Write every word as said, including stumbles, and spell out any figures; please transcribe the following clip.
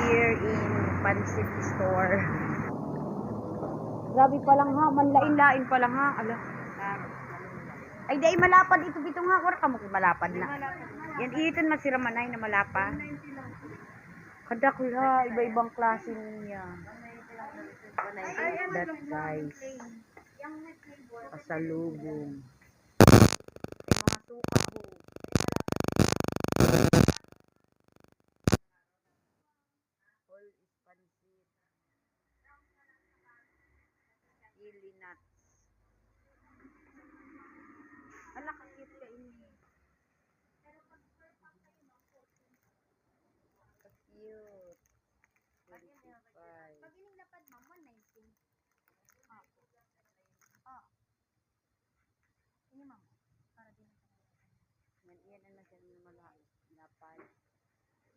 Here in Pancit Store. Grabe pa lang ha, manlain-lain pa lang ha. Ala. Ay, dai malapad ito, bitong ha. Wala ka mo malapad na. Yan, iton masiramanay na malapad. Kadakul ha, iba-ibang klase niya. That, guys. Pasalubong. Ay, mga suka ho. All is pansit. Pili nuts. Ala, ka-cute ka ini. Ka-cute. Twenty-five. Pag ining lapad, ma'am, one nineteen. Apo. Ah. Ini, ma'am. Para din. Yan, yan ang nasa mga lapad.